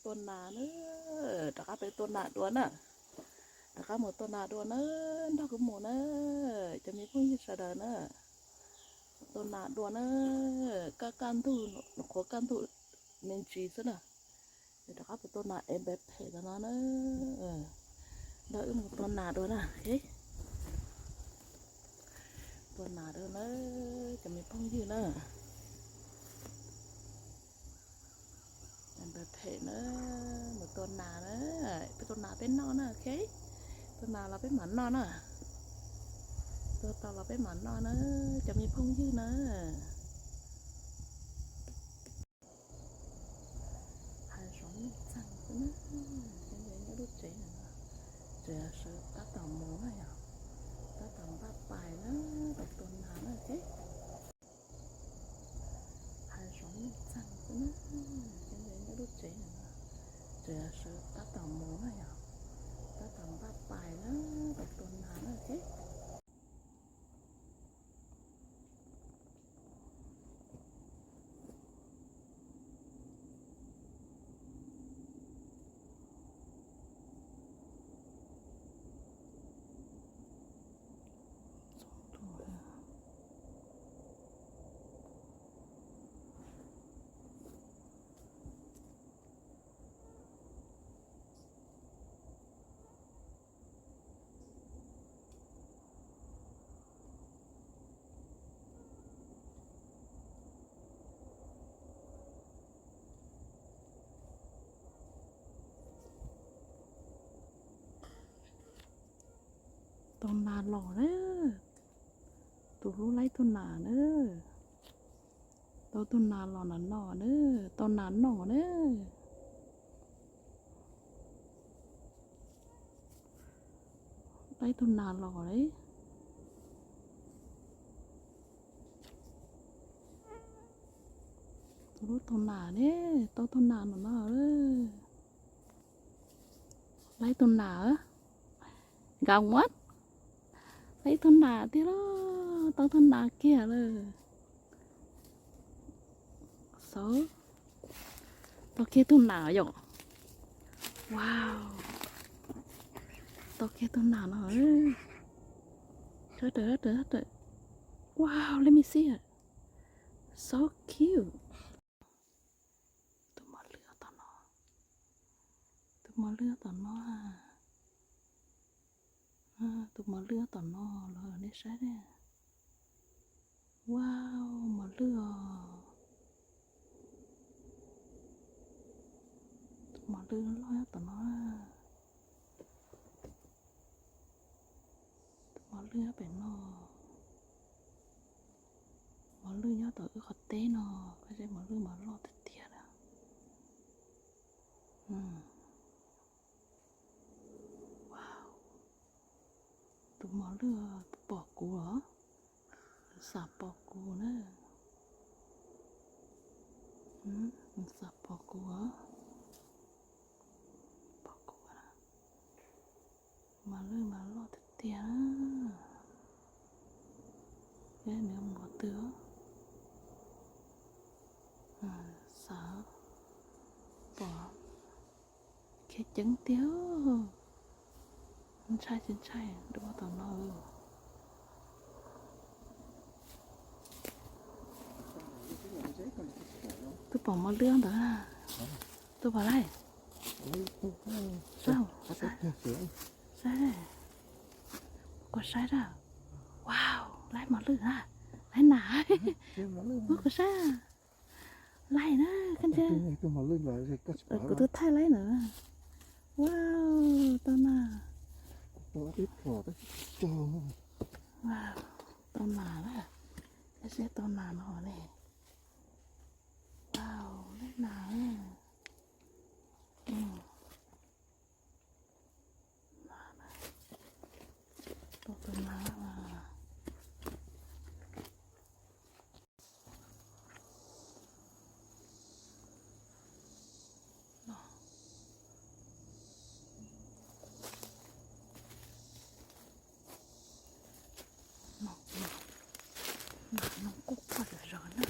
Tua nas na, rov qab peb tua nas dua na. Rov qab mus tua nas dua na, nrog kuv mus na, cov me phooj ywg sawv daws na. Tua nas dua na, kaj kaj ntug, qhuav kaj ntug me ntsis xwb na. Rov qab peb tua nas es npe phem los no na. Nrog wb mus tua nas dua na. Tua nas dua na, cov me phooj ywg na. Npe phem na, mus tua nas na, peb tua nas peb noj na, ok. Tua nas los peb mam noj na. Tua tau los peb mam noj na, cov me phooj ywg na. Hav zoov nuj txeeg xwb na, cov ntawd nyob lub tsev no, tseem sawv tab tom mus na yom, tab tom npaj pais na, tom tua nas na thiab. Hav zoov nuj txeeg xwb na, cov ntawd nyob lub tsev no, tseem sawv tab tom mus na yom, tab tom npaj pais na, tom tua nas na thiab. Tau nas los na, tus hlub laib tug nas na, tau tug nas los na no na, tau nas noj na. Laib tug nas los li. Tus hlub tug nas ne, tau tug nas no no. Laib tug nas, nkawd muab, laib tug nas tiag lauj, tau tug nas kiag lawm. Xauv, tau kiag tug nas yom. Wow, tau kiag tug nas no. Sawv daws, sawv daws, sawv daws. Wow, let me see it. So cute. Tus mos lwj tom no, tus mos lwj tom no, tus mos lwj tom no los nej saib ne. Wow, mos lwj os. Tus mos lwj loj nyob tom no. Tus mos lwj nyob pem no. Mos lwj nyob tom wb qhov teb no, koj saib mos lwj mas loj tiag tiag na. Wow, tus mos lwj pom kuv os, xam pom kuv na, xam pom kuv os, pom kuv. Mos lwj mas loj tiag tiag. Peb nws mus qhov twg? Xav pom, khiav ceev tiag. Ntshai tsis ntshai, dua tom no. Twb pom mos lwj ntawd, twb pom laij. Saib, saib, koj saib dab. Wow, laib mos lwj na, laib nas. Muab kuv saib. Laij na, koj ntsia. Kuv twb thaij laib na. Wow, tau nas. Wow, tau nas na. Koj saib tau nas no ne. Wow, laib nas. Tau tus nas. Nas no kuj pom zom zaws na.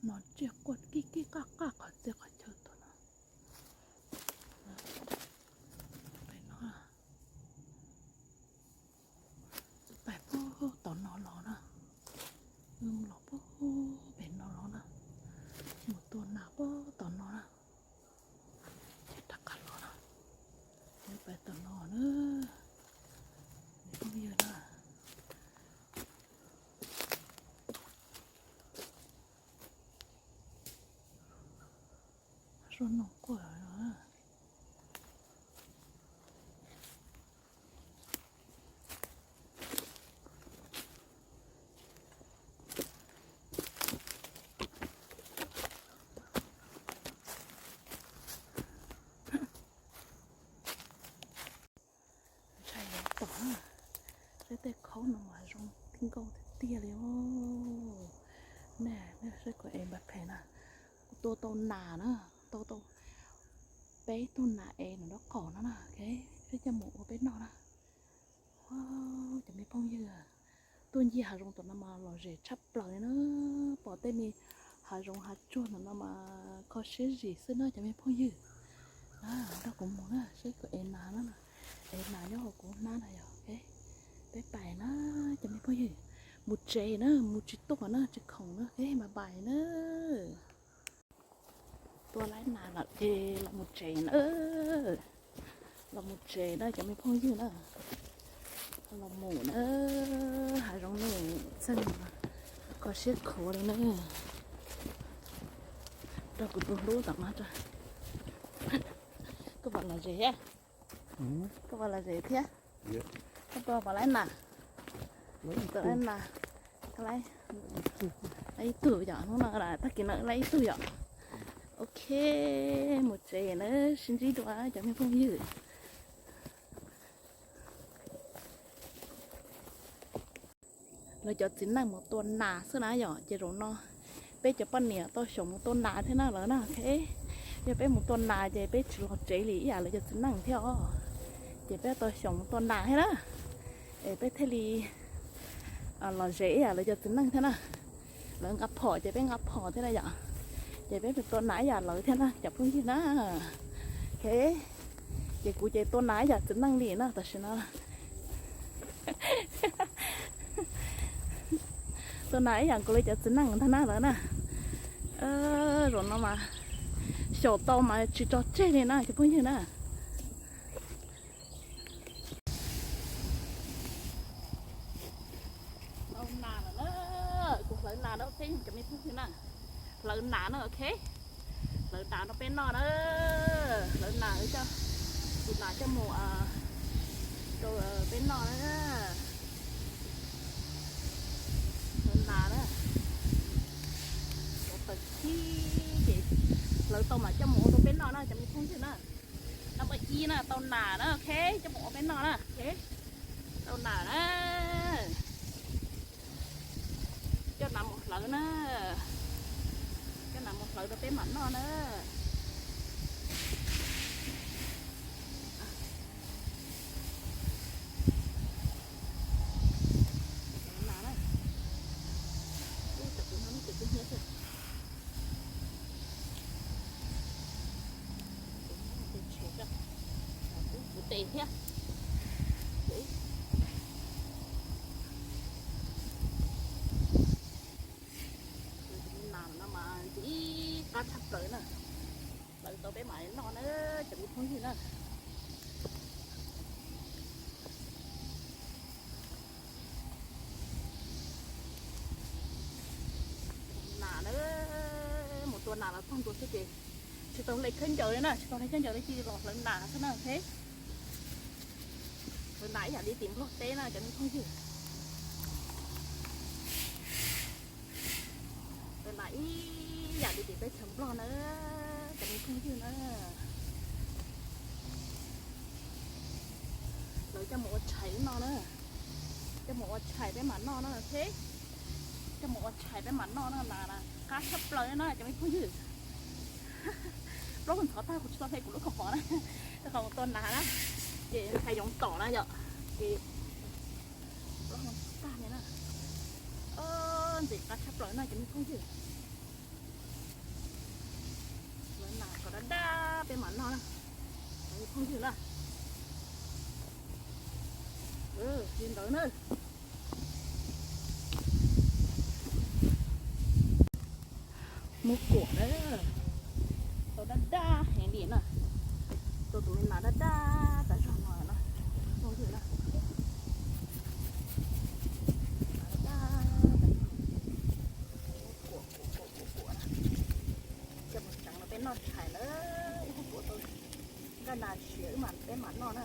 No tsiaj quaj kib kib qaj qaj qhov txhia qhov chaw tuaj no. Pem no, pais puag tom no los na, los puag pem no los na, mus tua nas puag tom no na, ces rov qab los na, pais tom no na, phooj ywg na. Suab noog quaj. Ntshai yuav tom na, saib tej khaub no mas zoo nkauj tiag tiag li os. Nej saib kuv ev npab phem na, kuv tua tau nas na, tua tau peb tug nas ev nram nraub qaum no na, saib coj mus ua peb noj na. Cov me phooj ywg, tuaj ncig hav zoov tom no mas lom zem tshaj plaws li na, pom tej me hav zoov hav tsuag tom no mas kho siab zim xwb na cov me phooj ywg. Nrog kuv mus na, saib kuv ev nas na, ev nas nyob hauv kuv hnab na yog, peb pais na cov me phooj ywg, mus tsev na, mus tsis tuaj na, tsis khoom na, bye bye na. Tua laib nas lawm ces los mus tsev na, los mus tsev na cov me phooj ywg na, los mus na, hav zoov no txheej kho siab khuav li na. Rau kuv tus hlub tom no, koj puas lom zem thiab? Koj puas lom zem thiab? Koj tua puas laib nas? Tua laib nas, laib ib tug yom, hnub no tag kis no laib ib tug yom. Ok, mus tsev na, sib ntsib dua cov me phooj ywg. Lawv cov txiv neej mus tua nas xwb na yom, ces zaum no peb cov poj niam tau xyaum mus tua nas thiab na lawv na. Yog peb mus tua nas ces peb tsis los tsev li ib yam lawv cov txiv neej thiab os, ces peb tau xyaum mus tua nas thiab na, es peb thiaj li lom zem ib yam lawv cov txiv neej thiab na. Lawv nqa phom ces peb nqa phom thiab na yom, ces peb mus tua nas ib yam lawv thiab na cov phooj ywg na. Ces kuv ces tua nas ib yam txiv neej li na tam sim no. Tua nas ib yam kuv li cov txiv neej ntag na lawv na. Zaum no mas xyaum tau mas tsis tso tseg li na cov phooj ywg na. Tau nas lawm na, kuv hlawv nas rau peb cov me phooj ywg na. Hlawv nas na, ok. Hlawv nas rau peb noj na. Hlawv nas, hlawv nas coj mus rau peb noj na. Hlawv nas na, hlawv tawm khib ces hlawv tau mas coj mus ua rau peb noj na cov me phooj ywg na. Number ib na, tau nas na, ok, coj mus ua peb noj na, ok. Tau nas na, coj nas mus hlawv na, coj nas mus hlawv rau peb mam noj na. Nas na, ub, tam tus no muab tus hnyiab xwb. Kuv tes thiab. Nas no mas ntxim qab tshaj plaws na. Hlawv tau peb mam noj na, cov me phooj ywg na. Nas na, mus tua nas los txog ntua xwb ces tsis tau hle khaub ncaws li na, tsis tau hle khaub ncaws li, cia li los hlawv nas xwb na, ok. Hlawv nas ib yam li tim Nplog teb na cov me phooj ywg. Hlawv nas ib yam li tim teb chaws Nplog na, cov me phooj ywg na. Hlawv coj mus ua tshais noj na, coj mus ua tshais peb mam noj na, ok. Coj mus ua tshais peb mam noj na, nas na qab tshaj plaws na cov me phooj ywg. Plaub ntxhov tag kuv tsis tau hle kuv lub khaub pom na, rau qhov mus tua nas na, ces ntshai yoov tom na yom, ces plaub ntxhov tag li na. Ntxim qab tshaj plaws na cov me phooj ywg. Phooj ywg na, li ntawd na. Muab kuam na, tau daj daj heev li na, tau tus me nas daj daj tas zog no na, phooj ywg na. Kuam kuam kuam kuam kuam na, coj mus tseev los peb noj tshais na, ib tug kuam tau nkaj nas siav wb mam peb mam noj na.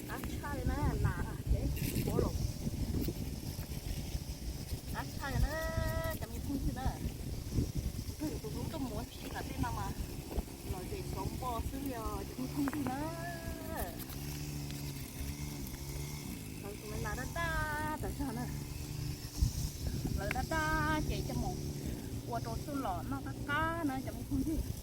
Qab tshaj li na, nas ces kuam los qab tshaj li na, cov me phooj ywg na. Tus hlub tuaj mus tsis tas tej no mas los zem xov npo xwb li os cov me phooj ywg na. Lawv tus me nas daj daj tas zog na, lawv daj daj ces coj mus ua rau xwb los noj qab qab na cov me phooj ywg.